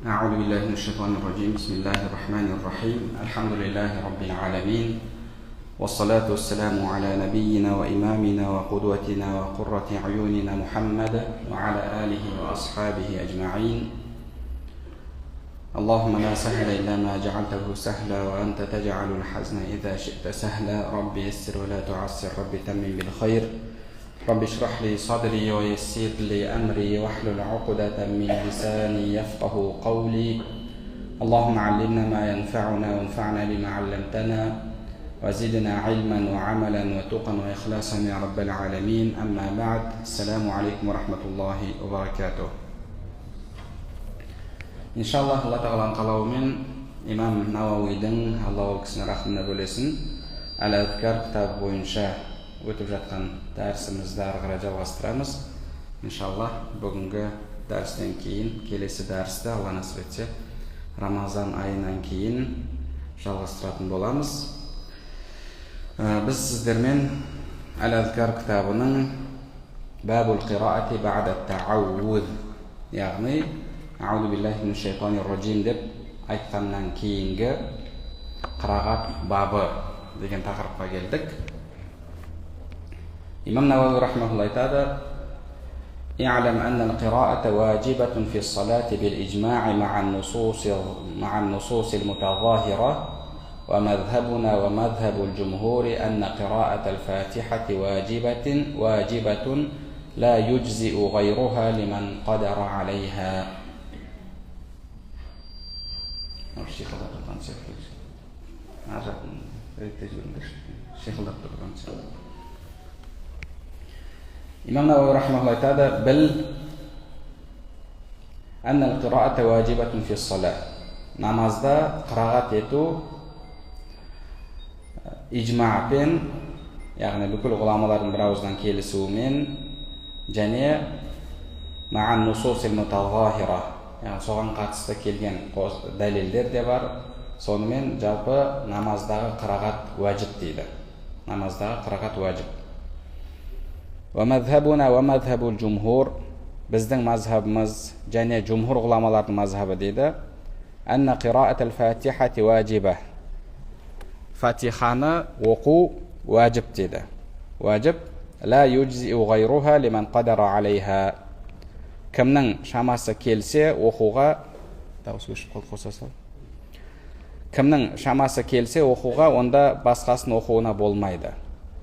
أعوذ بالله من الشيطان الرجيم. بسم الله الرحمن الرحيم. الحمد لله رب العالمين، والصلاة والسلام على نبينا وإمامنا وقدوتنا وقرة أعيننا محمد وعلى آله وأصحابه أجمعين. اللهم لا سهل إلا ما جعلته سهلا، وأنت تجعل الحزن إذا شئت سهلا. رب يسر ولا تعسر، رب تمم بالخير، رب اشرح لي صدري ويسر لي أمري واحلل عقدة من لساني يفقه قولي. اللهم علمنا ما ينفعنا وانفعنا بما علمتنا وزدنا علما وعملا وتقا وإخلاصا يا رب العالمين. أما بعد، السلام عليكم ورحمة الله وبركاته. Иншаллах, Алла тағаланың қалауымен имам Науауидің, Алла ол кісінің рахымына бөлесін, Әл-Әзкар кітабы бойынша өтіп жатқан дәрісімізді ары қарай жалғастырамыз. Иншаллах, бүгінгі дәрістен кейін келесі дәрісті, Алла нәсіп етсе, Рамазан айынан кейін жалғастыратын боламыз. Біз сіздермен Әл-Әзкар кітабының Бабул қираати ба'да таауз, яғни Аузу биллахи минаш шайтанир ражим деп айтқаннан кейінгі қырағат бабы деген тақырыпқа келдік. Имам Науауи рахмаһуллах айтады: "И'лам анна ал-қираата ваджибатун фи ссалати бил-иджма'i ма'ан нусус ал-мутазахира, ва мазхабуна ва мазхабу ал-джумхур анна қираата ал-фатихати ваджибатун ла юджзи'у гайруха лиман қадара алейха". Шиқылдап тұрған сияқты. Ар жағын реттеп жіберіңдерші. Шиқылдап тұрған сияқты. Имам Науауи рахмаһуллах айтады: "Біл анна ал-қираата ваджибатун фи ссалат". Намазда қырағат ету ижмаъпен, яғни бүкіл ғұламалардың бір ауыздан келісуімен және ма'ан нусус ал-мутазахира, яғни соған қатысты келген дәлелдер де бар. Сонымен жалпы намаздағы қырағат уәжіп дейді. Намаздағы қырағат уәжіп. Уа мазхабуна уа мазхабул джумхур, біздің мазхабымыз және джумхур ғұламалардың мазхабы дейді. Анна қираат ал-фатихати уәжиба. Фатиханы оқу уәжіп дейді. Уәжіп ла юджзиу ғайруха лиман қадара алейха. Кімнің шамасы келсе оқуға, дауыс өшіп қалды, қоса сал. Кімнің шамасы келсе оқуға, онда басқасын оқуына болмайды.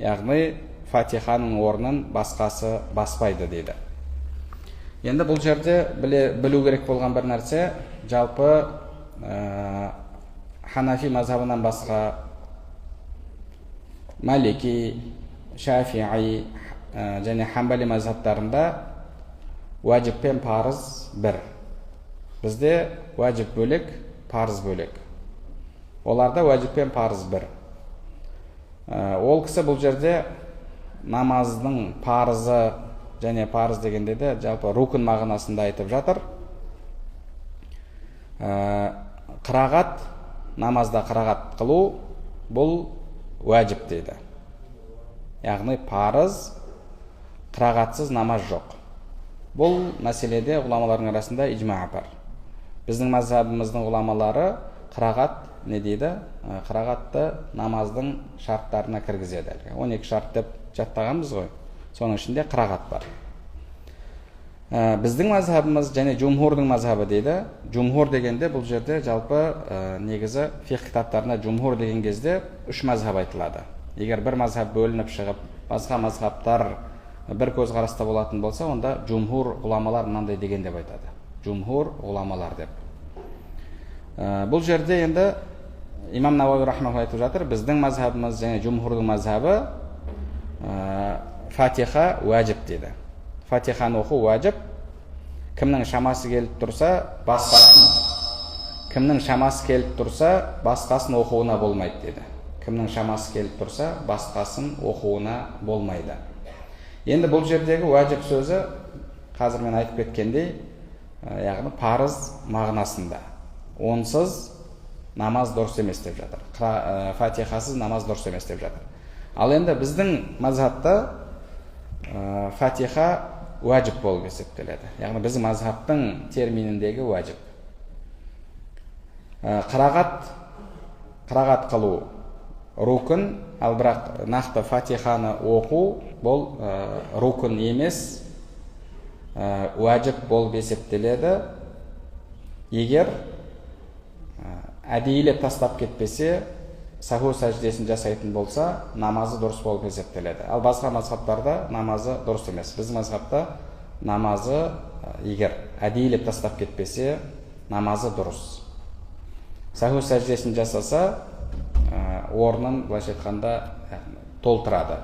Яғни Фатиханың орнын басқасы баспайды дейді. Енді бұл жерде білу керек болған бір нәрсе, жалпы Ханафи мазхабынан басқа Малики, Шафии және Хамбали мазхабтарында уәжіп пен парыз бір. Бізде уәжіп бөлек, парыз бөлек. Оларда уәжіп пен парыз бір. Ол кісі бұл жерде намаздың парызы және парыз дегенде де жалпы рукн мағынасында айтып жатыр. Қырағат, намазда қырағат қылу бұл уәжіп дейді. Яғни парыз, қырағатсыз намаз жоқ. Бұл мәселеде ғұламалардың арасында ижма бар. Біздің мазхабымыздың ғұламалары қырағат не дейді? Қырағатты намаздың шарттарына кіргізеді. 12 шарт деп жаттағанбыз ғой. Соның ішінде қырағат бар. Біздің мазхабымыз және джумхурдың мазхабы дейді. Джумхур дегенде бұл жерде жалпы негізі фиқх кітаптарында джумхур деген кезде үш мазхаб айтылады. Егер бір мазхаб бөлініп шығып, басқа мазхабтар бір көзқараста болатын болса, онда джумхур ғұламалар мынандай деген деп айтады. Джумхур ғұламалар деп. Бұл жерде енді имам Науауи рахмаһуллах айтып жатыр, біздің мазхабымыз және джумхурдың мазхабы Фатиха уәжіп дейді. Фатиханы оқу уәжіп. Кімнің шамасы келіп тұрса, басқасын, кімнің шамасы келіп тұрса, басқасын оқуына болмайды деді. Кімнің шамасы келіп тұрса, басқасын оқуына болмайды. Енді бұл жердегі уәжіп сөзі қазір мен айтып кеткендей, яғни парыз мағынасында. Онсыз намаз дұрыс емес деп жатыр. Фатихасыз намаз дұрыс емес деп жатыр. Ал енді біздің мазхабта фатиха уәжіп болып есептеледі. Яғни біздің мазхабтың терминіндегі уәжіп. Қырағат қылу рукн, ал бірақ нақты фатиханы оқу бұл рукн емес, уәжіп болып есептеледі. Егер әдейілеп тастап кетпесе, саху сәждесін жасайтын болса, намазы дұрыс болып есептеледі. Ал басқа мазхабтарда намазы дұрыс емес. Біздің мазхабта намазы егер әдейілеп тастап кетпесе, намазы дұрыс. Саху сәждесін жасаса, орнын былайша айтқанда толтырады.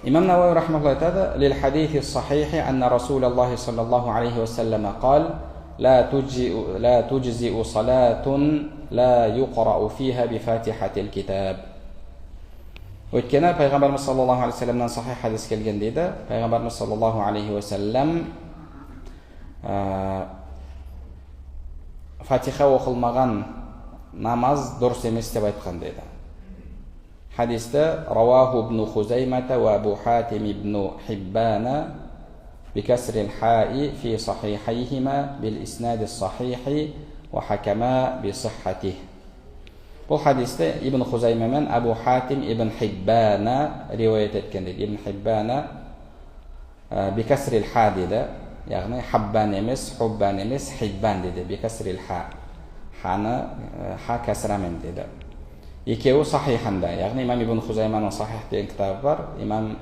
Имам Науауи рахмаһуллах айтады: «Лил хадиси сахихи анна Расулаллахи саллаллаху алейхи уассаллама қал: ла туджзиу салатун ла юқрау фиха би фатихатил китаб». Өйткені пайғамбарымыз саллаллаху алейхи уассаламнан сахих хадис келген дейді. Пайғамбарымыз саллаллаху алейхи уассалам фатиха оқылмаған намаз дұрыс емес деп айтқан дейді. Хадисті рауаху ибн Хузаймата ва Абу Хатим ибн Хиббана بكسر الحاء في صحيحيهما بالإسناد الصحيح وحكما بصحته. Бұл хадисті Ибн Хузайма мен Абу Хатим Ибн Хиббана риуаят еткен дейді. Ибн Хиббана бикасрил ха дейді, яғни хаббан емес, хуббан емес, хиббан дейді, бикасрил ха. Ханы ха кәсрамен дейді. Екеуі сахиханда, яғни имам Ибн Хузайманың сахих деген кітабы бар, имам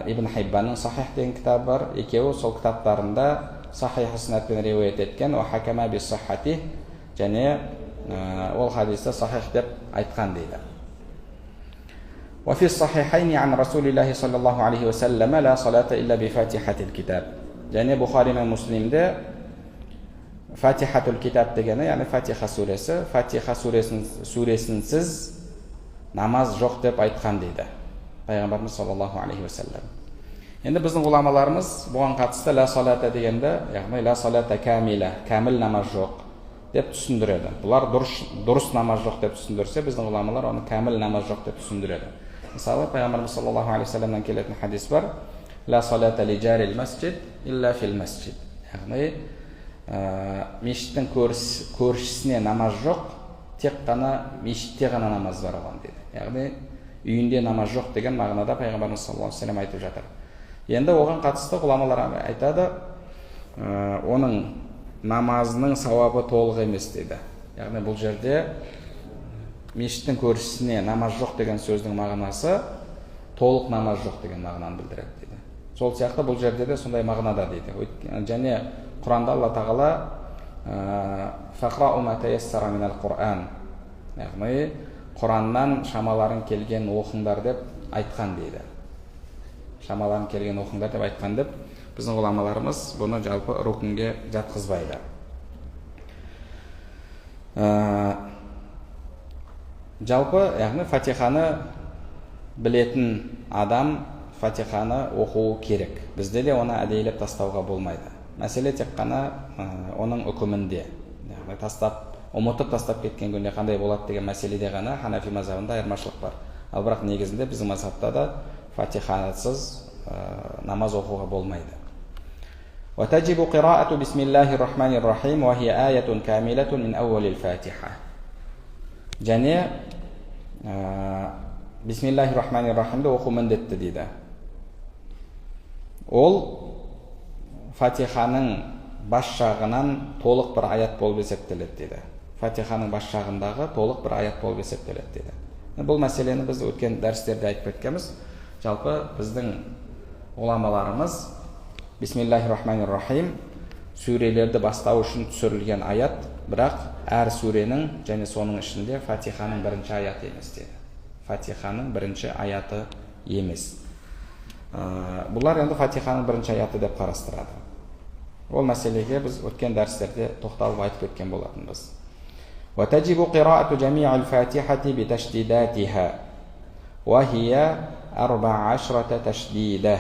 Ибн Хиббанның сахих деген кітабы бар. Екеуі сол кітаптарында сахих иснадпен риуаят еткен, уа хакама би саххатих, және ол хадисті сахих деп айтқан дейді. وفي الصحيحين عن رسول الله صلى الله عليه وسلم لا صلاة إلا بفاتحة الكتاب. Және Бұхари мен Муслимде Фатихатул Китаб дегені, яғни Фатиха сүресі, Фатиха сүресінсіз намаз жоқ деп айтқан дейді Пайғамбарымыз саллаллаху алейхи уассалам. Енді біздің ғұламаларымыз бұған қатысты ла салата дегенде, яғни ла салата камила, кәміл намаз жоқ деп түсіндіреді. Бұлар дұрыс намаз жоқ деп түсіндірсе, біздің ғұламалар оны кәміл намаз жоқ деп түсіндіреді. Мысалы, Пайғамбарымыз саллаллаху алейхи уассаламнан келетін хадис бар: ла салата ли жарил масжид илля фил масжид. Яғни мешіттің көршісіне намаз жоқ, тек қана мешітте ғана намаз бар оған дейді. Яғни үйінде намаз жоқ деген мағынада Пайғамбарымыз саллаллаху алейхи уассалам айтып жатыр. Енді оған қатысты ғұламалар айтады, оның намазының сауабы толық емес дейді. Яғни бұл жерде мешіттің көршісіне намаз жоқ деген сөздің мағынасы толық намаз жоқ деген мағынаны білдіреді дейді. Сол сияқты бұл жерде де сондай мағынада дейді. Және Құранда Алла Тағала фақрау ма таяссара минал Құран, яғни Құраннан шамаларың келген оқыңдар деп айтқан дейді. Шамаларың келген оқыңдар деп айтқан деп біздің ғұламаларымыз бұны жалпы рукнге жатқызбайды. Жалпы, яғни Фатиханы білетін адам Фатиханы оқуы керек. Бізде де оны әдейілеп тастауға болмайды. Мәселе тек қана оның үкімінде. Яғни ұмытып тастап кеткен күнде қандай болады деген мәселеде ғана Ханафи мазхабында айырмашылық бар. Ал бірақ негізінде біздің мазхабта да Фатихасыз намаз оқуға болмайды. وتجب قراءة بسم الله الرحمن الرحيم وهي آية كاملة من أول الفاتحة. Және Бисмиллахи рахмани рахимді оқу міндетті дейді. Ол Фатиханың бас жағынан толық бір аят болып есептеледі дейді. Фатиханың бас жағындағы толық бір аят болып есептеледі дейді. Бұл мәселені біз өткен дәрістерде айтып кеткенбіз. Жалпы біздің ғұламаларымыз Бисмиллахи рахмани рахим сүрелерді бастау үшін түсірілген аят, бірақ әр сүренің және соның ішінде Фатиханың бірінші аяты емес дейді. Фатиханың бірінші аяты емес. Бұлар енді Фатиханың бірінші аяты деп қарастырады. Ол мәселеге біз өткен дәрістерде тоқталып айтып кеткен болатынбыз. وتجب قراءة جميع الفاتحة بتشديداتها وهي 14 تشديدة.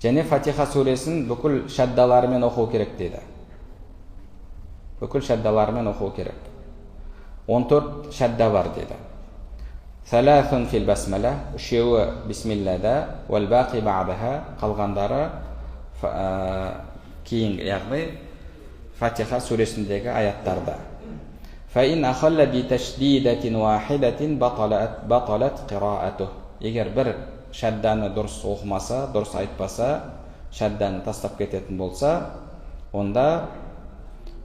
Және Фатиха сүресін бүкіл шаддаларымен оқу керек дейді. Бүкіл шаддаларымен оқу керек. 14 шадда бар дейді. Саласун фил басмала, үшеуі бисмиллада, уал бақи баъдаха, қалғандары кейін, яғни Фатиха сүресіндегі аяттарды. فَإِنْ أَخَلَّ بِتَشْدِيدَةٍ وَاحِدَةٍ بَطَلَتْ قِرَاءَتُهُ. Егер бір шәдданы дұрыс оқымаса, дұрыс айтпаса, шәдданы тастап кететін болса, онда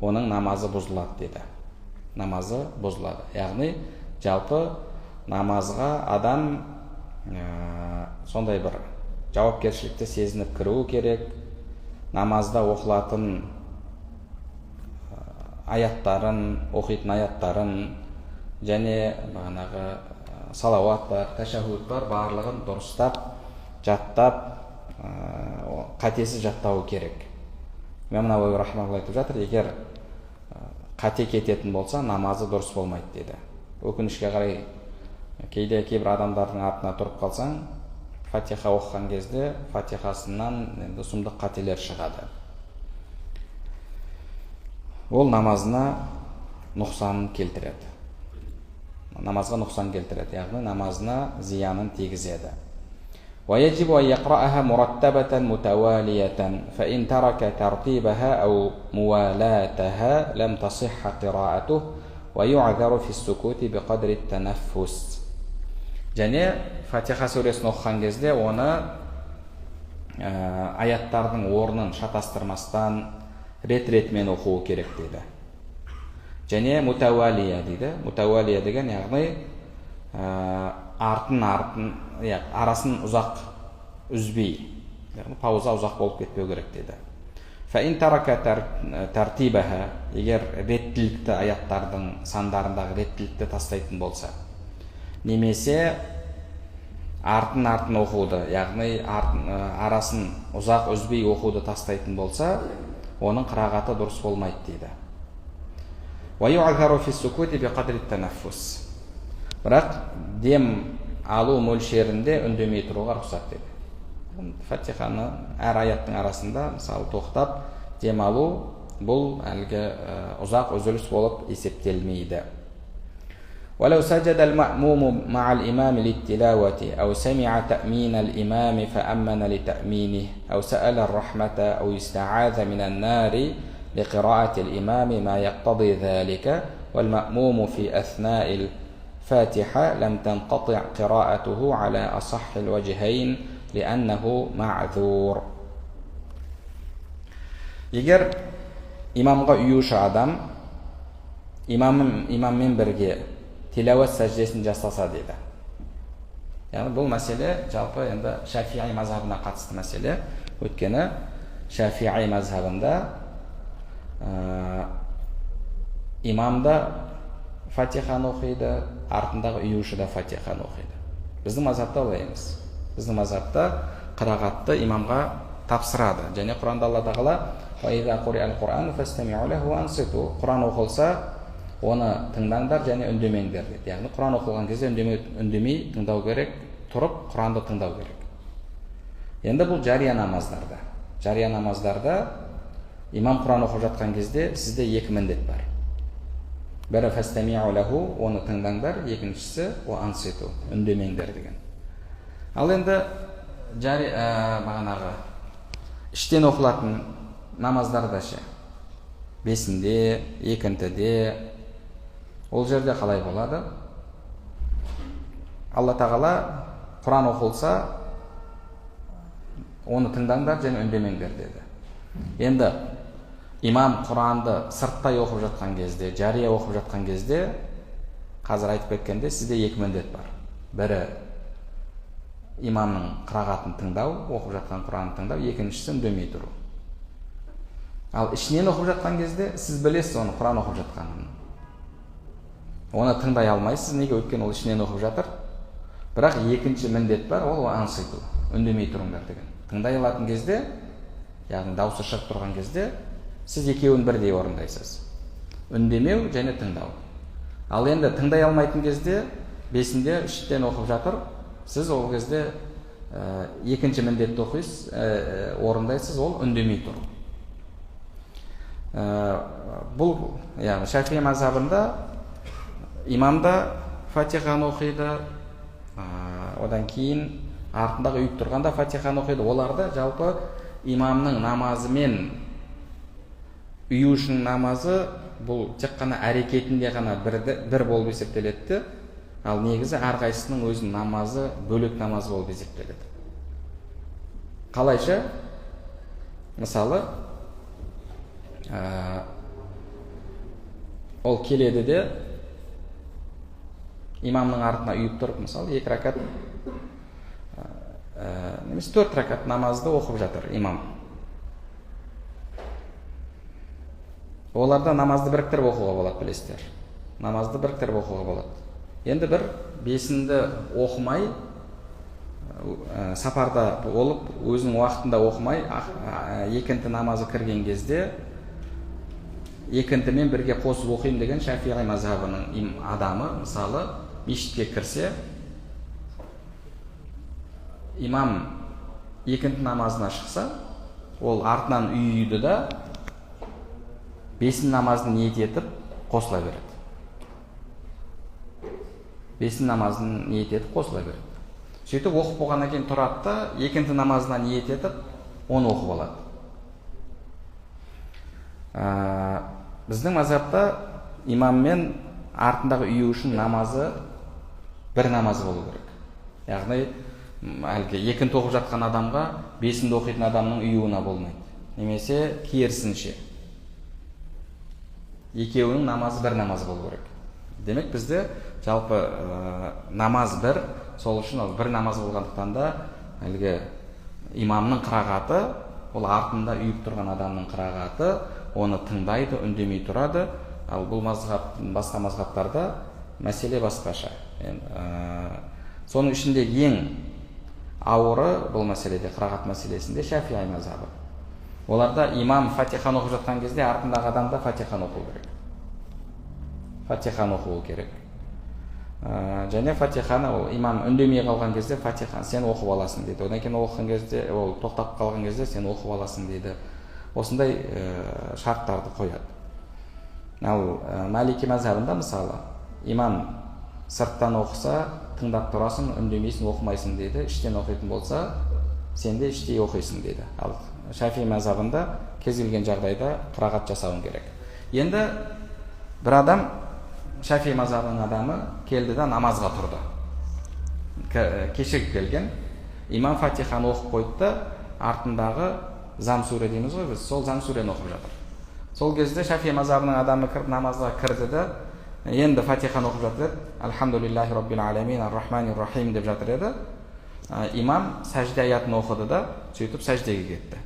оның намазы бұзылады деді. Намазы бұзылады. Яғни жалпы намазға адам сондай бір жауапкершілікті сезініп кіруі керек. Намазда оқылатын аяттарын, оқитын аяттарын және бағанағы салауат бар, тәшәһүд бар, барлығын дұрыстап, жаттап, қатесіз жаттауы керек. Имам Науауи рахимахулла айтып жатыр, егер қате кететін болса, намазы дұрыс болмайды деді. Өкінішке қарай, кейде кейбір адамдардың артына тұрып қалсаң, Фатиха оқыған кезде фатихасынан енді сұмдық қателер шығады. Ол намазына нұқсан келтіреді. Намазға нұқсан келтіреді, яғни намазына зиянын тигізеді. ويجب أن يقرأها مرتبة متوالية فإن ترك ترتيبها أو موالاتها لم تصح قراءته ويعذر في السكوت بقدر التنفس. Және Фатиха сүресін оқыған кезде оны аяттардың орнын шатастырмастан рет-ретімен оқуы керек дейді. Және мутауалия дейді. Мутауалия деген яғни артын-артын, арасын ұзақ үзбей, яғни пауза ұзақ болып кетпеу керек дейді. Фаин тарака тартибаха, егер реттілікті, аяттардың сандарындағы реттілікті тастайтын болса, немесе артын-артын оқуды, яғни арасын ұзақ үзбей оқуды тастайтын болса, оның қырағаты дұрыс болмайды дейді. وَيُعْذَرُ فِي السُّكُوتِ بِقَدْرِ التَّنَفُّسِ. Бірақ дем алу мөлшерінде үндемей тұруға рұқсат деді. Фатиханы әр аяттың арасында, мысалы, тоқтап дем алу, бұл әлгі ұзақ үзіліс болып есептелмейді. وَلَوْ سَجَدَ الْمَأْمُومُ مَعَ الْإِمَامِ لِلتِّلَاوَةِ أَوْ سَمِعَ تَأْمِينَ الْإِمَامِ فَأَمَّنَ لِتَأْمِينِهِ أَوْ سَأَلَ الرَّحْمَةَ أَوْ اسْتَعَاذَ مِنَ النَّارِ لِقِرَاءَةِ الْإِمَامِ مَا يَقْتَضِي ذَلِكَ وَالْمَأْمُومُ فِي أَثْنَاءِ الْفَاتِحَةِ لَمْ تَنْقَطِعْ قِرَاءَتُهُ عَلَى أَصَحِّ الْوَجْهَيْنِ لِأَنَّهُ مَعْذُورٌ. Егер имамға ұюшы адам имаммен бірге тилауат сәждесін жасаса деді. Яғни бұл мәселе жалпы енді Шафиғи мазхабына қатысты мәселе. Өйткені Шафиғи мазхабында имам да Фатиханы оқиды, артындағы ұюшы да Фатиханы оқиды. Біздің мазхабта олай емес. Біздің мазхабта қырағатты имамға тапсырады. Және Құранда Алла Тағала «Уа қуриал Құран фастамиу лаху ва анситу», Құран оқылса, оны тыңдаңдар және үндемеңдер дейді. Яғни Құран оқылған кезде үндемей тыңдау керек, тұрып Құранды тыңдау керек. Енді бұл жария намаздарда. Жария намаздарда имам Құран оқып жатқан кезде сізде екі міндет бар. Бірі фастамиу лаху, оны тыңдаңдар, екіншісі уа анситу, үндемеңдер деген. Ал енді бағанағы іштен оқылатын намаздарда ше, бесінде, екінтіде, ол жерде қалай болады? Алла Тағала Құран оқылса, оны тыңдаңдар және үндемеңдер деді. Енді имам Құранды сырттай оқып жатқан кезде, жария оқып жатқан кезде, қазір айтып кеткенде сізде екі міндет бар. Бірі имамның қырағатын тыңдау, оқып жатқан Құранды тыңдау, екіншісі үндемей тұру. Ал ішінен оқып жатқан кезде сіз білесіз оны Құран оқып жатқанын. Оны тыңдай алмайсыз, неге? Өйткені ол ішінен оқып жатыр. Бірақ екінші міндет бар, ол анситу, үндемей тұрыңдар деген. Тыңдай алатын кезде, яғни дауысы шығып тұрған кезде, сіз екеуін бірдей орындайсыз. Үндемеу және тыңдау. Ал енді тыңдай алмайтын кезде, бесінде іштен оқып жатыр, сіз ол кезде екінші міндетті оқисыз, орындайсыз, ол үндемей тұру. Бұл, яғни Шафии мазхабында имам да Фатиханы оқиды, одан кейін артындағы үйіп тұрғанда Фатиханы оқиды. Оларда жалпы имамның намазымен Үюшінің намазы бұл тек қана әрекетінде ғана бір болып есептеледі, ал негізі әрқайсысының өзінің намазы бөлек намаз болып есептеледі. Қалайша? Мысалы, ол келеді де имамның артына үйіп тұрып, мысалы, 2 ракат немесе 4 ракат намазды оқып жатыр имам. Оларда намазды біріктіріп оқуға болады, білесіздер. Намазды біріктіріп оқуға болады. Енді бір бесінді оқымай, сапарда болып, өзінің уақытында оқымай, екінті намазы кірген кезде екінтімен бірге қосып оқимын деген Шафиғи мазхабының адамы, мысалы, мешітке кірсе, имам екінті намазына шықса, ол артынан үйді да бесін намазын ниет етіп қосыла береді. Бесін намазын ниет етіп қосыла береді. Сөйтіп оқып болғаннан кейін тұрады да екінті намазына ниет етіп оны оқып алады. Біздің мазхабта имаммен артындағы үйі үшін намазы бір намаз болу керек. Яғни әлгі екінті оқып жатқан адамға бесінді оқитын адамның үйуына болмайды. Немесе керісінше. Екеуінің намазы бір намаз болу керек. Демек бізде жалпы намаз бір, сол үшін ол бір намаз болғандықтан да әлгі имамның қырағаты, ол артында үйіп тұрған адамның қырағаты, оны тыңдайды, үндемей тұрады. Ал бұл мазхаб, басқа мазхабтарда мәселе басқаша. Соның ішінде ең ауыры бұл мәселеде, қырағат мәселесінде Шафиғи мазхабы. Оларда имам Фатиханы оқып жатқан кезде артындағы адам да Фатиханы оқу керек. Фатиханы оқу керек. Және Фатиханы ол имам үндемей қалған кезде Фатиханы сен оқып аласың дейді. Одан кейін оқыған кезде, ол тоқтап қалған кезде сен оқып аласың дейді. Осындай шарттарды қояды. Ал Малики мазхабында мысалы, имам сырттан оқыса, тыңдап тұрасың, үндемейсің, оқымайсың дейді. Іштен оқитын болса, сен де іштей оқисың дейді. Ал Шафи мазхабында кез келген жағдайда қырағат жасауың керек. Енді бір адам, Шафи мазхабының адамы келді да намазға тұрды. Кешігіп келген. Имам Фатиханы оқып қойды да артындағы зам сүре дейміз ғой біз, сол зам сүрені оқып жатыр. Сол кезде Шафи мазхабының адамы кіріп намазға кірді да енді Фатиханы оқып жатыр еді. Альхамдулиллахи роббил аламин, ар-рахманир рахим деп жатыр еді. Имам сәжде аятын оқыды да сөйтіп сәждеге кетті.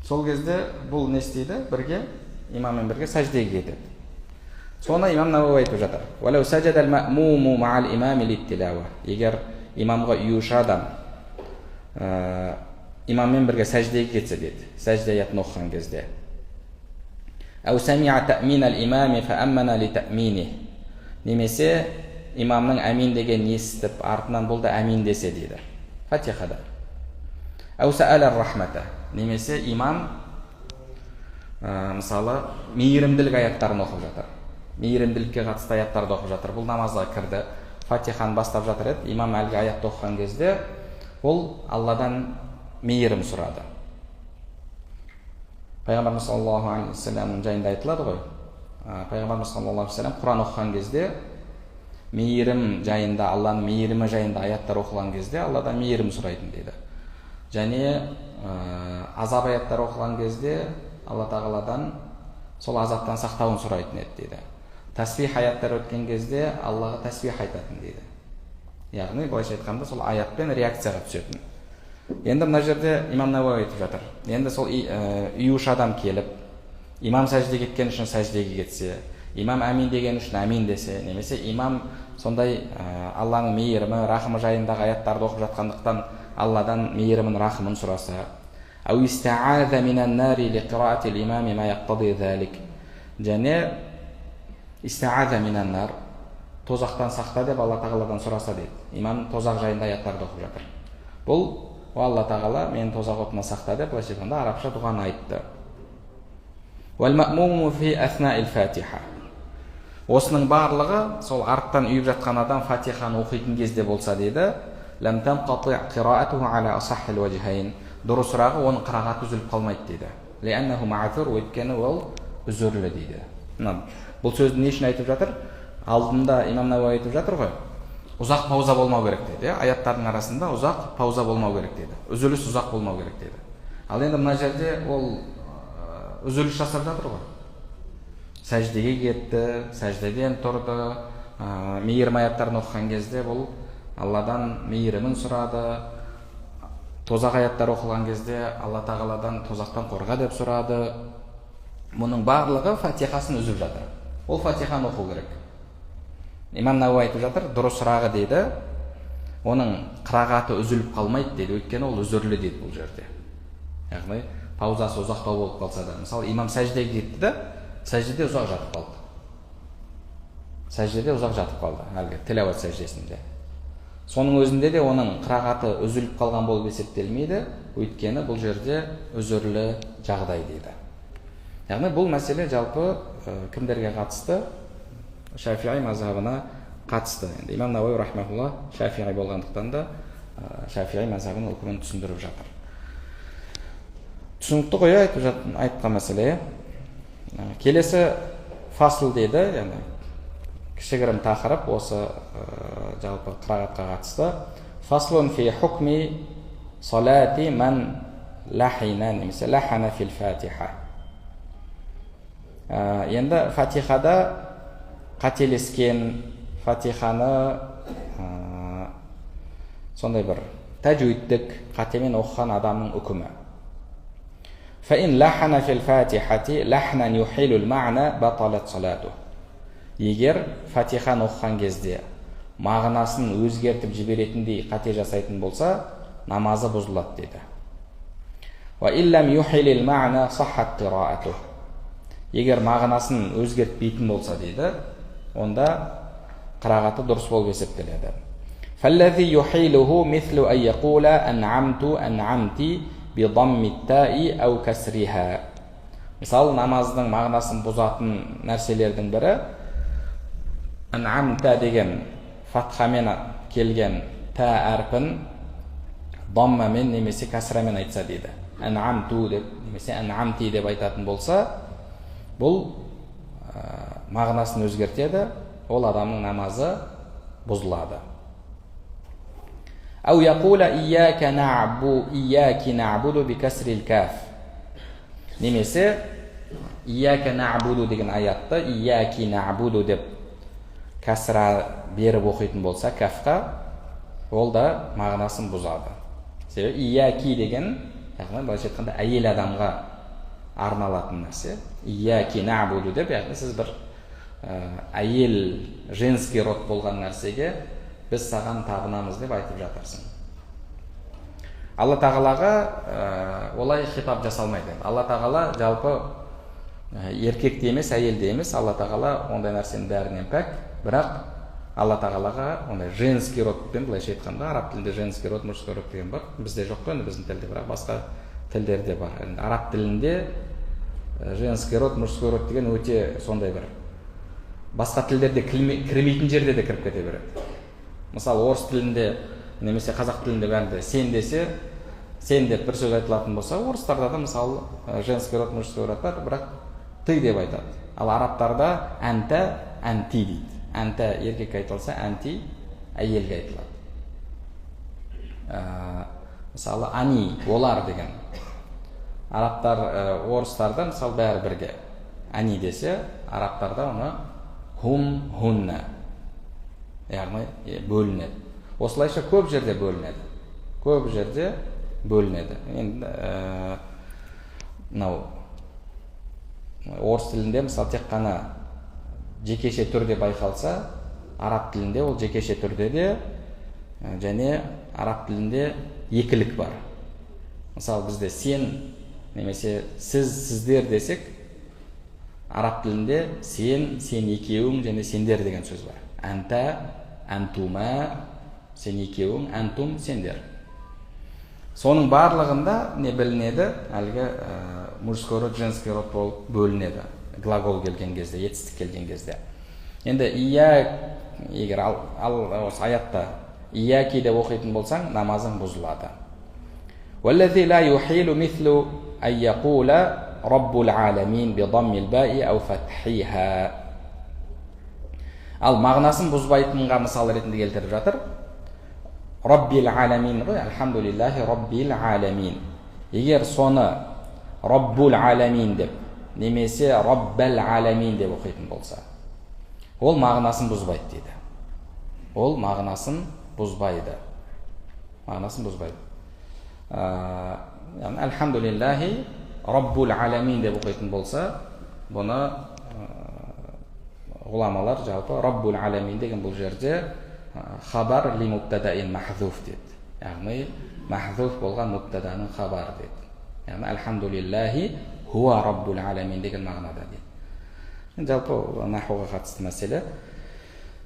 Сол кезде бұл не істейді? Бірге имаммен бірге сәждеге кетеді. Соны имам Науауи айтып жатыр. Уалау сажадал маъмуму маал имами литтилава. Егер имамға ұюшы адам имаммен бірге сәждеге кетсе дейді, сәжде аятын оқыған кезде. Әу самиа таъмин ал имами фа аммана ли таъмини. Немесе имамның әмин деген естіп, артынан бұл да әмин десе дейді. Фатихада. Әу саала рахмата. Немесе имам мысалы мейірімділік аяттарын оқып жатыр. Мейірімділікке қатысты аяттарды оқып жатыр. Бұл намазға кірді. Фатиханы бастап жатыр еді. Имам әлгі аятты оқыған кезде ол Алладан мейірім сұрады. Пайғамбарымыз саллаллаху алейхи уассаламның жайында айтылады ғой. Пайғамбарымыз саллаллаху алейхи уассалам Құран оқыған кезде мейірім жайында, Алланың мейірімі жайында аяттар оқылған кезде Алладан мейірім сұрайтын дейді. Және азап аяттары оқылған кезде Алла тағаладан сол азаптан сақтауын сұрайтын еді дейді. Тәсбих аяттары өткен кезде Аллаға тәсбих айтатын дейді. Яғни былайша айтқанда сол аятпен реакцияға түсетін. Енді мына жерде имам Науауи айтып жатыр. Енді сол ұюшы адам келіп, имам сәждеге кеткен үшін сәждеге кетсе, имам әмин деген үшін әмин десе, немесе имам сондай Алланың мейірімі, рахымы жайындағы аяттарды оқып жатқандықтан Алладан мейірімін, рахымын сұраса, әу истааза минан нари лиқираати имами ма яқтади залик. Және истааза минан нар, тозақтан сақта деп Алла тағаладан сұраса дейді. Имам тозақ жайында аяттарды оқып жатыр. Бұл Алла тағала мені тозақ отынан сақта деп былайша айтқанда арабша дұғаны айтты. Уәл маъмуму фи аснаил фатиха. Осының барлығы сол арттан үйіп жатқан адам Фатиханы оқитын кезде болса дейді. Лам танқати қираатуху ала асаххил ваджхайн. Дұрысырағы оның қырағаты үзіліп қалмайды дейді. Лианнаху ма'зур, өйткені ол үзірлі дейді. Мына бұл сөзді не үшін айтып жатыр? Алдында имам Науауи айтып жатыр ғой, ұзақ пауза болмау керек деді, иә? Аяттардың арасында ұзақ пауза болмау керек деді, үзіліс ұзақ болмау керек деді. Ал енді мына жерде ол үзіліс жасап жатыр ғой. Сәждеге кетті, сәждеден тұрды, мейірім аяттарын оқыған кезде бұл Алладан мейірімін сұрады. Тозақ аяттары оқылған кезде Алла тағаладан тозақтан қорға деп сұрады. Мұның барлығы фатихасын үзіп жатыр. Ол фатиханы оқу керек. Имам Науауи айтып жатыр, дұрысырағы дейді, оның қырағаты үзіліп қалмайды дейді, өйткені ол үзірлі дейді бұл жерде. Яғни паузасы ұзақтау болып қалса да, мысалы имам сәждеге кетті да, сәждеде ұзақ жатып қалды. Сәждеде ұзақ жатып қалды, әлгі тилауат сәждесінде. Соның өзінде де оның қырағаты үзіліп қалған болып есептелмейді, өйткені бұл жерде үзірлі жағдай дейді. Яғни бұл мәселе жалпы кімдерге қатысты? Шафиғи мазхабына қатысты. Енді имам Науауи рахмаулла шафиғи болғандықтан да шафиғи мазхабының үкімін түсіндіріп жатыр. Түсінікті ғой, айтқан мәселе. Келесі фасыл деді, яғни кішігірім тақырып осы жалпы қырағатқа қатысты. Фаслун фи хукми салати ман лахина немесе лахана фил фатиха. Енді фатихада қателескен, фатиханы сондай бір тәжуидтік қатемен оқыған адамның үкімі. فإن لحن في الفاتحة لحنا يحيل المعنى بطلت صلاته. Егер фатиханы оқыған кезде мағынасын өзгертіп жіберетіндей қате жасайтын болса, намазы бұзылады деді. وإن لم يحل المعنى صحت قراءته. Егер мағынасын өзгертпейтін болса дейді, онда қырағаты дұрыс болып есептеледі. فالذي يحيله مثل أن يقول أنعمت أنعمت بضم التاء أو كسرها. Мысалы, намаздың мағынасын бұзатын нәрселердің бірі ан'амта деген фатхамен келген та әрпін даммамен немесе кәсрамен айтса дейді. Ан'амту деп немесе ан'амти деп айтатын болса, бұл мағынасын өзгертеді, ол адамның намазы бұзылады. Ау яқула ияка нa'бу ияки нa'буду бикасрил каф. Немесе ияка нa'буду деген аятты ияки нa'буду деп кәсра беріп оқитын болса кафқа, ол да мағынасын бұзады. Себебі ияки деген, яғни былайша айтқанда әйел адамға арналатын нәрсе. Ияки нa'буду деп, яғни сіз бір әйел, женский род болған нәрсеге біз саған табынамыз деп айтып жатырсың. Алла тағалаға олай хитап жасалмайды. Алла тағала жалпы еркек те емес, әйел де емес, Алла тағала ондай нәрсенің бәрінен пәк. Бірақ Алла тағалаға ондай женский родпен, былайша айтқанда, араб тілінде женский род, мужской род деген бар. Бізде жоқ қой енді біздің тілде, бірақ басқа тілдерде бар. Енді араб тілінде женский род, мужской род деген өте сондай бір басқа тілдерде кірмейтін жерде де кіріп кете береді. Мысалы, орыс тілінде немесе қазақ тілінде бәрінде сен десе, сен деп бір сөз айтылатын болса, орыстарда да мысалы женский род, мужской род бар, бірақ ты деп айтады. Ал арабтарда әнта, әнти дейді. Әнта еркекке айтылса, әнти әйелге айтылады. Мысалы, ани, олар деген. Арабтар, орыстарда мысалы бәрі бірге. Ани десе, арабтарда оны хум, хунна, яғни бөлінеді. Осылайша көп жерде бөлінеді. Көп жерде бөлінеді. Енді мынау орыс тілінде мысалы тек қана жекеше түрде байқалса, араб тілінде ол жекеше түрде де, және араб тілінде екілік бар. Мысалы, бізде сен немесе сіз, сіздер десек, араб тілінде сен, сен екеуің және сендер деген сөз бар. Әнта, әнтума, сен екеуің, әнтум, сендер. Соның барлығында не білінеді? Әлгі мужской род, женский род болып бөлінеді. Глагол келген кезде, етістік келген кезде. Енді ия, егер ал осы аятта ияки деп оқитын болсаң, намазың бұзылады. Уаллази ла юхилу мислу ай яқула رب العالمين بضم الباء أو فتحها. Ал мағынасын бұзбайтынға мысал ретінде келтіріп жатыр. Раббил аламин ғой, альхамдулиллахи раббил аламин. Егер соны Раббул аламин деп немесе Раббал аламин деп оқитын болса, ол мағынасын бұзбайды дейді. Ол мағынасын бұзбайды. Мағынасын бұзбайды. Яғни альхамдулиллахи Раббул аламин деп оқитын болса, бұны ғұламалар жалпы Раббул аламин деген бұл жерде хабар ли мубтадаин махзуф деді. Яғни махзуф болған мубтаданың хабары деді. Яғни альхамдулиллахи хуа Раббул аламин деген мағынада деді. Жалпы нахуға қатысты мәселе.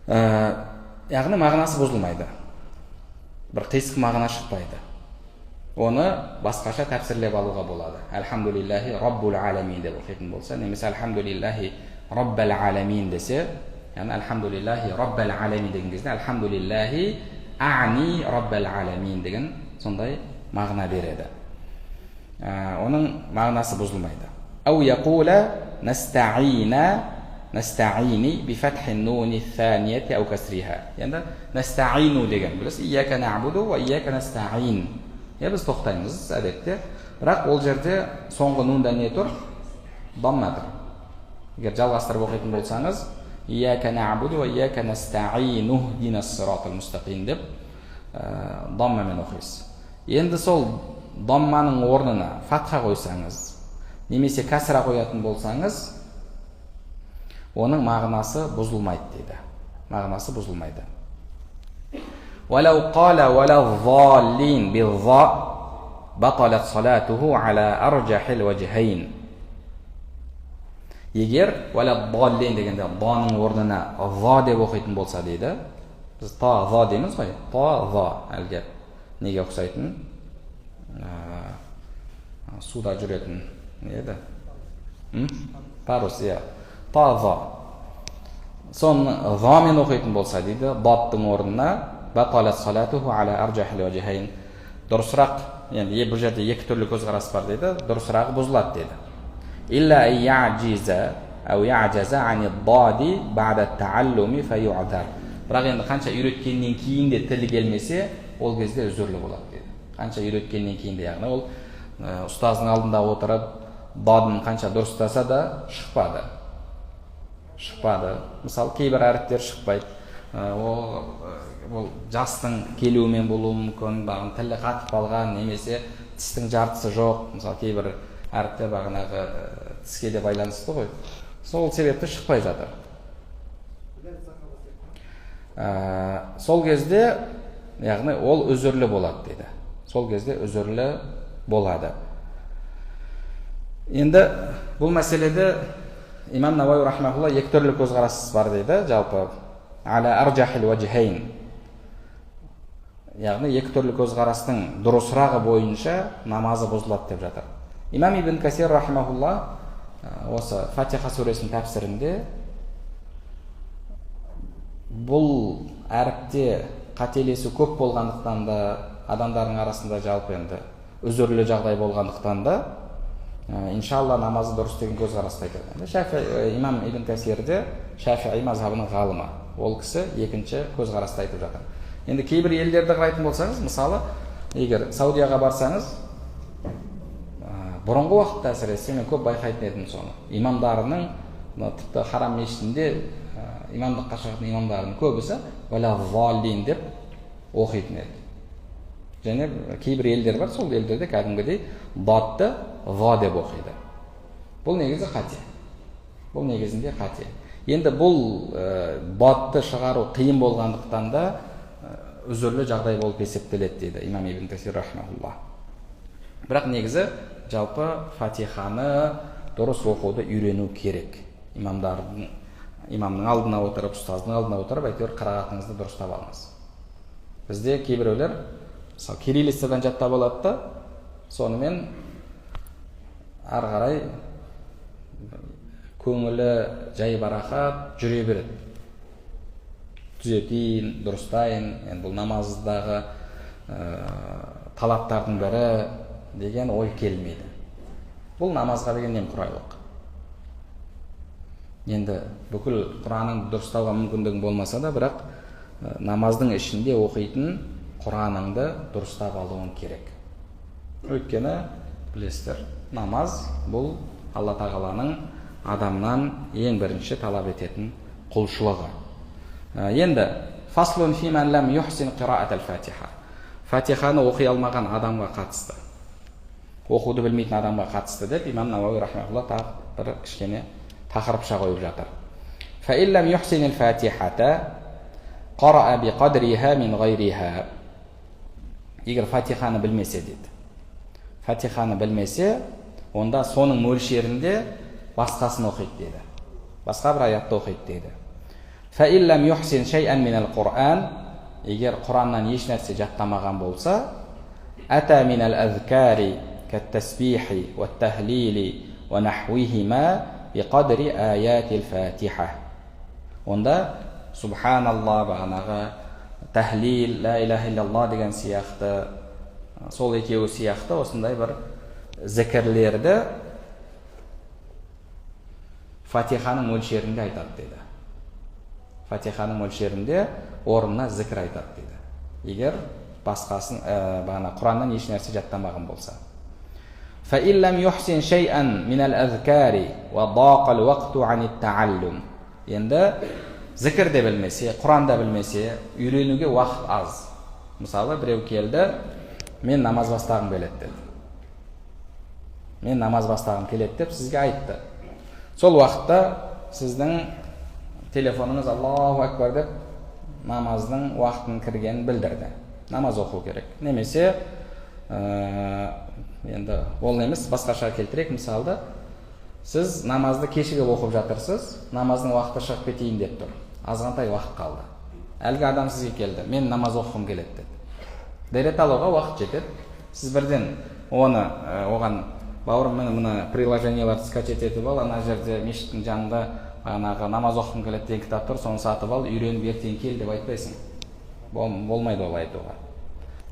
Яғни мағынасы бұзылмайды. Бір қисық мағына шықпайды. Оны басқаша тәпсірлеп алуға болады. Альхамдулиллахи Раббул аламин деп оқитын болса, немесе альхамдулиллахи Раббал аламин десе, яғни альхамдулиллахи Раббал аламин деген кезде альхамдулиллахи а'ни Раббал аламин деген сондай мағына береді. Оның мағынасы бұзылмайды. Ау яқула настаина настаини би фатхи нуни санияти ау касриха. Енді настаину деген білесіз, ияка нa'буду ва ияка настаин. Біз тоқтаймыз әдетте. Бірақ ол жерде соңғы нунда не тұр? Дамма тұр. Егер жалғастырып оқитын болсаңыз, ияка нa'буду ва ияка настаину ихдинас сиратал мустақим деп даммамен оқисыз. Енді сол дамманың орнына фатха қойсаңыз, немесе кәсра қоятын болсаңыз, оның мағынасы бұзылмайды дейді. Мағынасы бұзылмайды. وَلَوْ قَالَ وَلَا الضَّالِّينَ بِالضَّاءِ بَطَلَتْ صَلَاتُهُ عَلَى أَرْجَحِ الْوَجْهَيْنِ. Егер وَلَا الضَّالِّينَ дегенде даның орнына за деп оқитын болса дейді. Біз та за дейміз ғой. Та за әлгі неге ұқсайтын? Суда жүретін не еді? Парус, иә. Та за. Соны замен оқитын болса дейді, даттың орнына баталат салатуху ала аржахил вajhayn. Дұрысырақ, енді бұл жерде екі түрлі көзқарас бар дейді, дұрысырағы бұзылады дейді. Илла я'жиза ау я'жаза ани-дади бa'да тааллуми фаю'дар. Бірақ енді қанша үйреткеннен кейін де тілі келмесе, ол кезде үзірлі болады дейді. Қанша үйреткеннен кейін де, яғни ол ұстаздың алдында отырып, дадын қанша дұрыстаса да шықпады. Шықпады. Мысалы, кейбір әріптер шықпайды. Ол жастың келуімен болуы мүмкін, бағана тілі қатып қалған, немесе тістің жартысы жоқ. Мысалы, кейбір әріптер бағанағы тіске де байланысты ғой. Сол себепті шықпай жатыр. Сол кезде, яғни ол үзірлі болады дейді. Сол кезде үзірлі болады. Енді бұл мәселеде Имам Науауи рахмаһулла екі түрлі көзқарас бар дейді, жалпы ала аржахил вajhayn. Яғни екі түрлі көзқарастың дұрысырағы бойынша намазы бұзылады деп жатыр. Имам Ибн Касир рахмаһулла осы Фатиха сүресінің тәпсірінде бұл әріпте қателесу көп болғандықтан да, адамдардың арасында жалпы енді үзірлі жағдай болғандықтан да, иншалла намазы дұрыс деген көзқарасты айтады. Шафи, Имам Ибн Касир де Шафии мазхабының ғалымы. Ол кісі екінші көзқарасты айтып жатыр. Енді кейбір елдерді қарайтын болсаңыз, мысалы, егер Саудияға барсаңыз, бұрынғы уақытта әсіресе мен көп байқайтын едім соны. Имамдарының, тіпті харам мешітінде имамдыққа шығатын имамдардың көбісі уәлә заллин деп оқитын еді. Және кейбір елдер бар, сол елдерде кәдімгідей датты ва деп оқиды. Бұл негізі қате. Бұл негізінде қате. Енді бұл датты шығару қиын болғандықтан да үзірлі жағдай болып есептеледі дейді Имам Ибн Касир рахмаһулла. Бірақ негізі жалпы Фатиханы дұрыс оқуды үйрену керек. Имамдардың, имамның алдына отырып, ұстаздың алдына отырып, әйтеуір қырағатыңызды дұрыстап алыңыз. Бізде кейбіреулер мысалы кириллицадан жаттап алады да, сонымен ары қарай көңілі жайбарақат жүре береді. Түзетейін, дұрыстайын, енді бұл намаздағы талаптардың бірі деген ой келмейді. Бұл намазға деген немқұрайлық. Енді бүкіл Құраныңды дұрыстауға мүмкіндігің болмаса да, бірақ намаздың ішінде оқитын Құраныңды дұрыстап алуың керек. Өйткені білесіздер, намаз бұл Алла Тағаланың адамнан ең бірінші талап ететін құлшылығы. Енді фаслун фи ман лам юхсин қираат ал-фатиха. Фатиханы оқи алмаған адамға қатысты, оқуды білмейтін адамға қатысты деп имам Науауи рахмаулла тағы бір кішкене тақырыпша қойып жатыр. Фа ин лам юхсин ал-фатихата қараа биқадриха мин ғайриха. Егер фатиханы білмесе дейді. Фатиханы білмесе, онда соның мөлшерінде басқасын оқиды дейді. Басқа бір аятты оқиды дейді. Фа ин лам юхсин шайан мин ал-Құран, егер Құраннан еш нәрсе жаттамаған болса, ата мин ал-азкари кат-тасбихи ват-тахлили ва нахвихима биқадри аятил фатиха. Онда субханалла, бағанағы тахлил, ла илаха иллалла деген сияқты, сол екеуі сияқты осындай бір зікірлерді фатиханың мөлшерінде айтады дейді. Фатиханың мөлшерінде орнына зікір айтады дейді. Егер басқасын, бағана Құраннан еш нәрсе жаттамаған болса. Фа ин лам юхсин шайан мин ал-азкари ва дақа ал-вақту ан ат-тааллум. Енді зікір де білмесе, Құран да білмесе, үйренуге уақыт аз. Мысалы, біреу келді, мен намаз бастағым келеді деді. Мен намаз бастағым келеді деп сізге айтты. Сол уақытта сіздің телефоныңыз Аллаху акбар деп намаздың уақытының кіргенін білдірді. Намаз оқу керек. Немесе енді ол емес, басқаша келтірейік мысалды. Сіз намазды кешігіп оқып жатырсыз, намаздың уақыты шығып кетейін деп тұр. Азғантай уақыт қалды. Әлгі адам сізге келді, мен намаз оқығым келеді деді. Дәрет алуға уақыт жетеді. Сіз бірден оны оған бауырым, міне мына приложенияларды скачать етіп ал, ана жерде мешіттің жанында бағанағы намаз оқығым келеді деген кітап тұр, соны сатып ал, үйреніп ертең кел деп айтпайсың. Болмайды олай айтуға.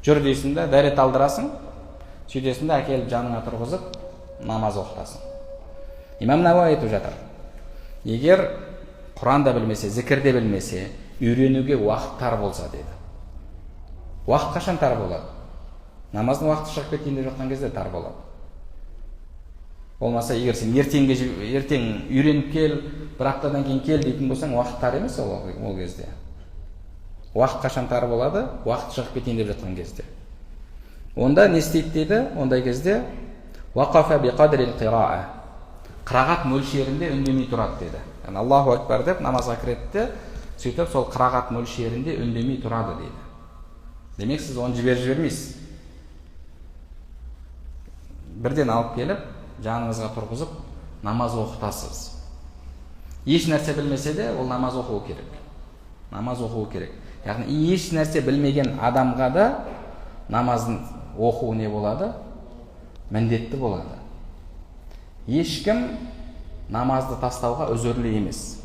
Жүр дейсің де, дәрет алдырасың, сөйтесің де әкеліп жаныңа тұрғызып намаз оқытасың. Имам Науауи айтып жатыр. Егер Құран да білмесе, зікір де білмесе, үйренуге уақыт тар болса деді. Уақыт қашан тар болады? Намаздың уақыты шығып кетейін деп жатқан кезде тар болады. Болмаса, егер сен ертең үйреніп кел, бір аптадан кейін кел дейтін болсаң, уақыт тар емес ол кезде. Уақыт қашан тар болады? Уақыт шығып кетейін деп жатқан кезде. Онда не істейді дейді? Ондай кезде вақафа биқадрил қираа. Қырағат мөлшерінде үндемей тұрады деді. Яғни Аллаху акбар деп намазға кіреді де, сөйтіп сол қырағат мөлшерінде үндемей тұрады дейді. Демек, сіз оны жібермейсіз. Бірден алып келіп, жаныңызға тұрғызып, намаз оқытасыз. Еш нәрсе білмесе де, ол намаз оқуы керек. Намаз оқуы керек. Яғни еш нәрсе білмеген адамға да намазын оқу не болады? Міндетті болады. Ешкім намазды тастауға үзірлі емес.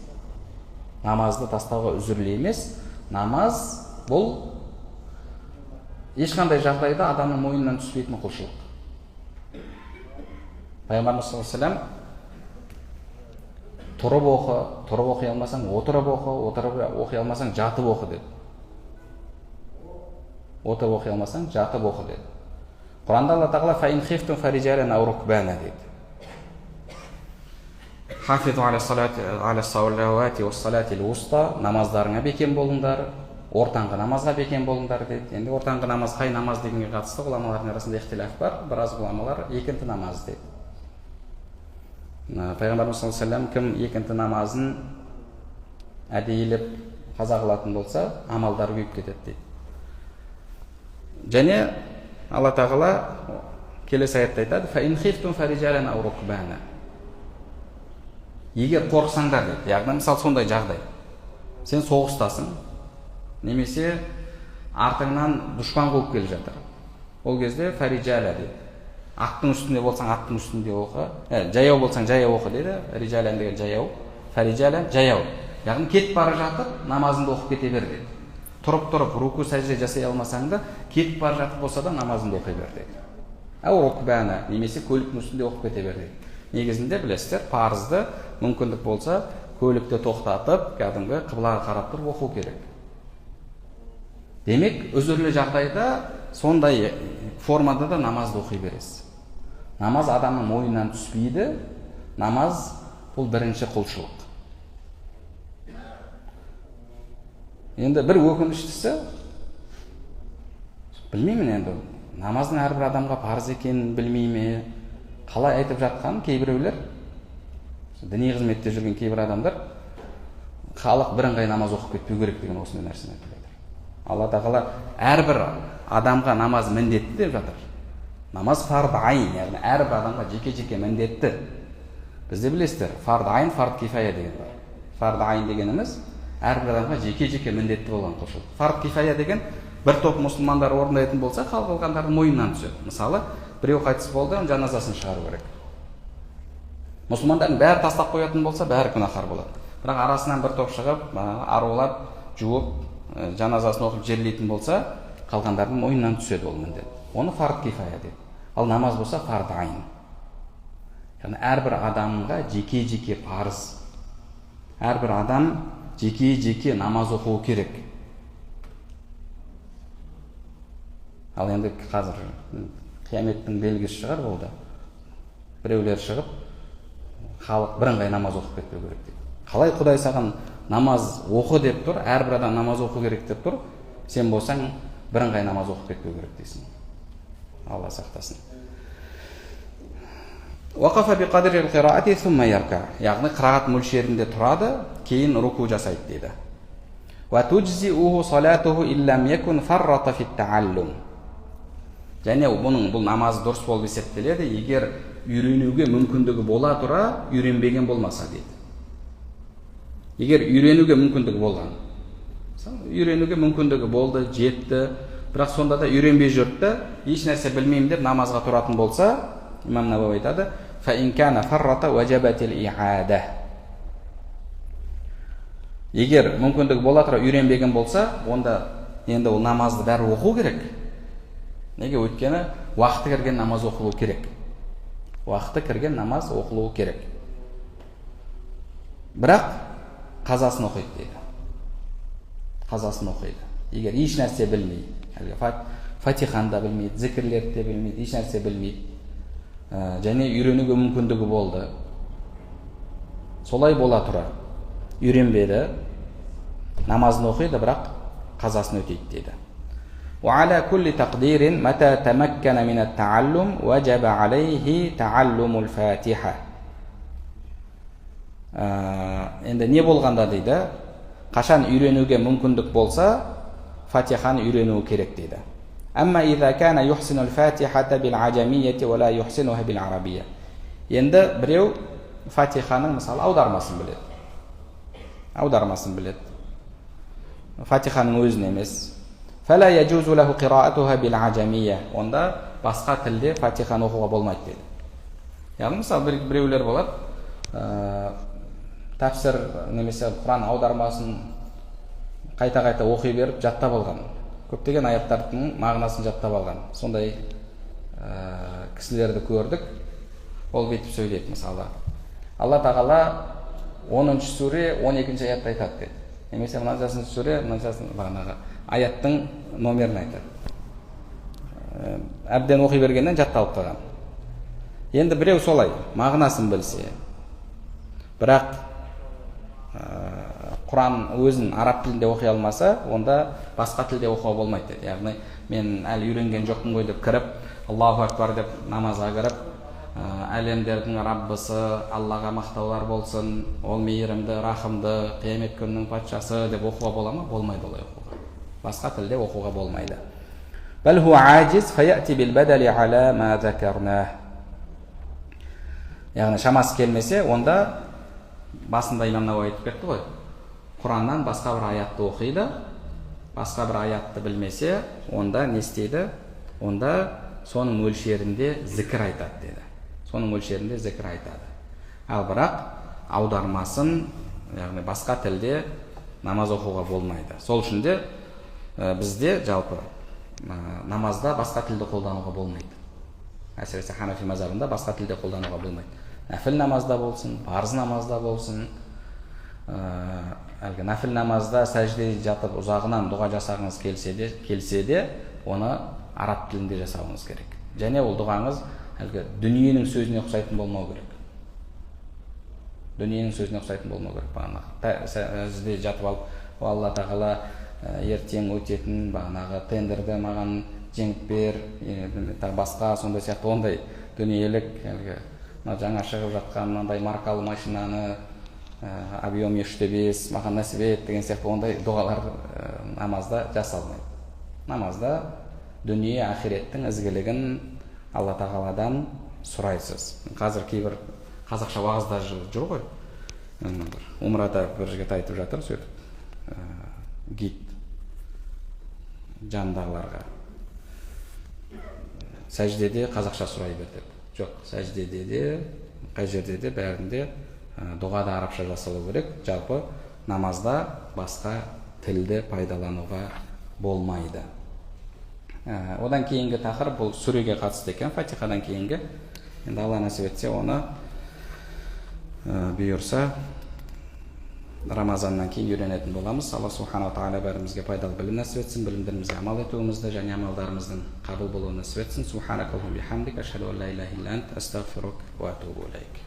Намазды тастауға үзірлі емес. Намаз бұл ешқандай жағдайда адамның мойнынан түспейтін құлшылық. Пайғамбарымыз саллаллаху алейхи уассалам тұрып оқы, тұрып оқи алмасаң отырып оқы, отырып оқи алмасаң жатып оқы деді. Отырып оқи алмасаң жатып оқы деді. Құранда Алла Тағала фа ин хифтум фарижалан ау рукбана дейді. Хафизу аля салавати уас салатил уста, намаздарыңа бекем болыңдар, ортаңғы намазға бекем болыңдар дейді. Енді ортаңғы намаз қай намаз дегенге қатысты ғұламалардың арасында ихтилаф бар. Біраз ғұламалар екінті намаз дейді. Пайғамбарымыз саллаллаху алейхи уассалам кім екінті намазын әдейілеп қаза қылатын болса, амалдары күйіп кетеді дейді. Және Алла Тағала келесі аятта айтады: «Фа ин хифтум фарижалан ау рукбана». Егер қорықсаңдар дейді. Яғни мысалы сондай жағдай. Сен соғыстасың, немесе артыңнан дұшпан қуып келе жатыр. Ол кезде фарижала дейді. Аттың үстінде болсаң, аттың үстінде оқы. Жаяу болсаң, жаяу оқы дейді. Рижалан деген жаяу, фарижалан жаяу. Яғни кетіп бара жатып намазыңды оқып кете бер деді. Тұрып-тұрып руку сәжде жасай алмасаң да, кетіп бара жатып болса да намазыңды оқи бер деді. Әу рукбана, немесе көліктің үстінде оқып кете бер дейді. Негізінде білесіздер, парызды мүмкіндік болса көлікті тоқтатып, кәдімгі қыблаға қарап тұрып оқу керек. Демек, үзірлі жағдайда сондай формада да намазды оқи бересіз. Намаз адамның мойнынан түспейді. Намаз бұл бірінші құлшылық. Енді бір өкініштісі, білмеймін енді, намаздың әрбір адамға парыз екенін білмей ме, қалай айтып жатқанын кейбіреулер, діни қызметте жүрген кейбір адамдар, халық бірыңғай намаз оқып кетпеу керек деген осындай нәрсені айтып жатыр. Алла тағала әрбір адамға намаз міндетті деп жатыр. Намаз фард айн, яғни әрбір адамға жеке-жеке міндетті. Бізде білесіздер, фард айн, фард кифая деген бар. Фард айн дегеніміз әрбір адамға жеке-жеке міндетті болған құлшылық. Фард кифая деген бір топ мұсылмандар орындайтын болса, қалғандардың мойнынан түседі. Мысалы, біреу қайтыс болды, жаназасын шығару керек. Мұсылмандардың бәрі тастап қоятын болса, бәрі күнәһар болады. Бірақ арасынан бір топ шығып, арулап, жуып, жаназасын оқып жерлейтін болса, қалғандардың мойнынан түседі ол міндет. Оны фард кифая дейді. Ал намаз болса фард айн. Яғни әрбір адамға жеке-жеке парыз. Әрбір адам жеке-жеке намаз оқуы керек. Ал енді қазір қияметтің белгісі шығар ол да. Біреулер шығып, халық бірыңғай намаз оқып кетпеу керек дейді. Қалай Құдай саған намаз оқы деп тұр, әрбір адам намаз оқу керек деп тұр, сен болсаң бірыңғай намаз оқып кетпеу керек дейсің. Алла сақтасын. Яғни қырағат мөлшерінде тұрады, кейін руку жасайды дейді. Және бұл намаз дұрыс болып есептеледі, егер үйренуге мүмкіндігі бола тұра, үйренбеген болмаса дейді. Егер үйренуге мүмкіндігі болған, мысалы, үйренуге мүмкіндігі болды, жетті, бірақ сонда да үйренбей жүрді, еш нәрсе білмеймін деп намазға тұратын болса, имам Науауи айтады, егер мүмкіндігі бола тұра үйренбеген болса, онда енді ол намазды бәрі оқу керек. Неге? Өйткені уақыты кірген намаз оқылу керек. Уақыты кірген намаз оқылуы керек. Бірақ қазасын оқиды дейді. Қазасын оқиды. Егер еш нәрсе білмей, әлгі Фатиханы да білмейді, зікірлерді де білмейді, еш нәрсе білмейді, және үйренуге мүмкіндігі болды. Солай бола тұра үйренбеді, намазын оқиды, бірақ қазасын өтейді дейді. وعلى كل تقدير متى تمكن من التعلم وجب عليه تعلم الفاتحة. Енді не болғанда дейді, қашан үйренуге мүмкіндік болса, Фатиханы үйренуі керек дейді. Әмма иза кана юхсину аль-фатихата бил-ажамияти ва ла юхсинуха бил-арабия. Енді біреу Фатиханың мысалы аудармасын біледі. Аудармасын біледі. Фатиханың өзін емес. Фала яджузу лаху қираатуха бил-ажамия. Онда басқа тілде Фатиханы оқуға болмайды дейді. Яғни мысалы біреулер болады, тәпсір немесе Құран аудармасын қайта-қайта оқи беріп жаттап алған. Көптеген аяттардың мағынасын жаттап алған. Сондай кісілерді көрдік. Ол бүйтіп сөйлейді мысалы. Алла тағала 10 сүре 12 аятта айтады деді. Немесе мынаншасыншы сүре, мынаншасыншы бағанағы аяттың номерін айтады. Әбден оқи бергеннен жатталып қалған. Енді біреу солай мағынасын білсе, бірақ Құран өзін араб тілінде оқи алмаса, онда басқа тілде оқуға болмайды деді. Яғни мен әлі үйренген жоқпын ғой деп кіріп, Аллаху акбар деп намазға кіріп, әлемдердің Раббысы, Аллаға мақтаулар болсын, ол мейірімді, рахымды, қиямет күнінің патшасы деп оқуға бола ма? Болмайды олай оқуға. Басқа тілде оқуға болмайды. Бәл хуа ажиз фаяти бил бадали ала ма закарна. Яғни шамасы келмесе, онда басында имам Науауи айтып кетті ғой. Құраннан басқа бір аятты оқиды, басқа бір аятты білмесе, онда не істейді? Онда соның мөлшерінде зікір айтады деді. Соның мөлшерінде зікір айтады. Ал бірақ аудармасын, яғни басқа тілде намаз оқуға болмайды. Сол үшін де бізде жалпы намазда басқа тілді қолдануға болмайды. Әсіресе ханафи мазхабында басқа тілде қолдануға болмайды. Нәпіл намазда болсын, парыз намазда болсын, әлгі нәпіл намазда сәждеде жатып ұзағынан дұға жасағыңыз келсе де, оны араб тілінде жасауыңыз керек. Және ол дұғаңыз әлгі дүниенің сөзіне ұқсайтын болмау керек. Дүниенің сөзіне ұқсайтын болмау керек. Бағанағы сәждеде жатып алып, Алла тағала ертең өтетін бағанағы тендерді маған жеңіп бер, басқа сондай сияқты ондай дүниелік әлгі мына жаңа шығып жатқан мынандай маркалы машинаны объем 3,5 маған нәсіп ет деген сияқты ондай дұғалар намазда жасалмайды. Намазда дүние ақиреттің ізгілігін Алла тағаладан сұрайсыз. Қазір кейбір қазақша уағыздар жүр ғой. Умрада бір жігіт айтып жатыр, сөйтіп гид жанындағыларға сәждеде қазақша сұрай бер деп. Жоқ, сәждеде де, қай жерде де бәрінде дұға да арабша жасалу керек. Жалпы намазда басқа тілді пайдалануға болмайды. Одан кейінгі тақырып бұл сүреге қатысты екен, Фатихадан кейінгі. Енді Алла нәсіп етсе, оны бұйырса Рамазаннан кейін үйренетін боламыз. Алла субханала тағала бәрімізге пайдалы білім нәсіп етсін, білімдерімізге амал етуімізді және амалдарымыздың қабыл болуын нәсіп етсін. Субханакаллахумма бихамдик, ашхаду ан ла илаха илля ант, астағфирук ва атубу илейк.